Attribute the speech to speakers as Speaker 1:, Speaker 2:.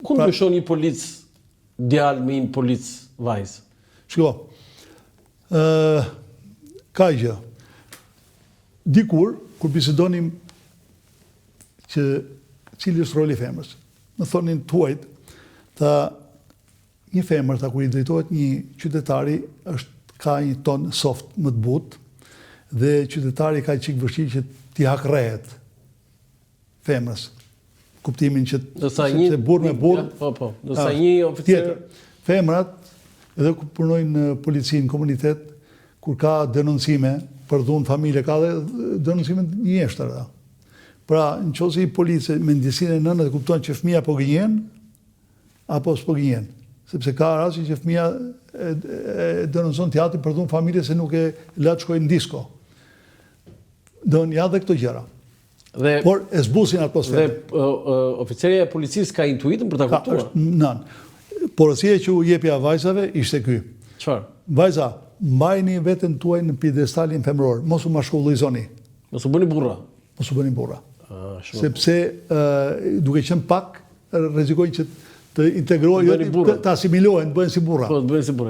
Speaker 1: Ku pra, ndryshon një polic djalë me një polic vajzë?
Speaker 2: Shiko, ë ka gjë. Dikur, kur bisedonim që cili është roli i femrës, më thonin të huajt, tha një femër, tha kur i drejtohet një qytetari, është ka një ton soft më të butë, dhe qytetari ka çik vështirë që t'i hakërrehet femrës. Kuptimin që
Speaker 1: Ndërsa një
Speaker 2: burrë me burrë,
Speaker 1: po po, ndërsa një oficer
Speaker 2: tjetër. Femrat edhe kur punojnë në polici në komunitet, kur ka denoncime për dhunë familje, ka dhe denoncime të gënjeshtëra. Pra, në qoftë se një police me ndjesinë e nënës kupton që fëmija po gënjen, apo s'po gënjen. Sepse ka raste që fëmija e, e denoncon të atin për dhunë familje se nuk e la të shkojë në disko. Don janë dhe këto gjëra.
Speaker 1: Dhe
Speaker 2: Por e zbusin atmosferën.
Speaker 1: Dhe oficeria e policisë ka intuitën për ta kuptuar.
Speaker 2: Është nënë. Porosia që u jepja vajzave ishte ky.
Speaker 1: Çfarë?
Speaker 2: Vajza, mbajni veten tuaj në piedestalin femëror, mos u mashkullizoni.
Speaker 1: Mos u bëni burra.
Speaker 2: Mos u bëni burra. Ah, Sepse duke qenë pak rrezikojnë që të integrohen, jo, të, të asimilohen, të bëhen si burra.
Speaker 1: Po, të bëhen si burra.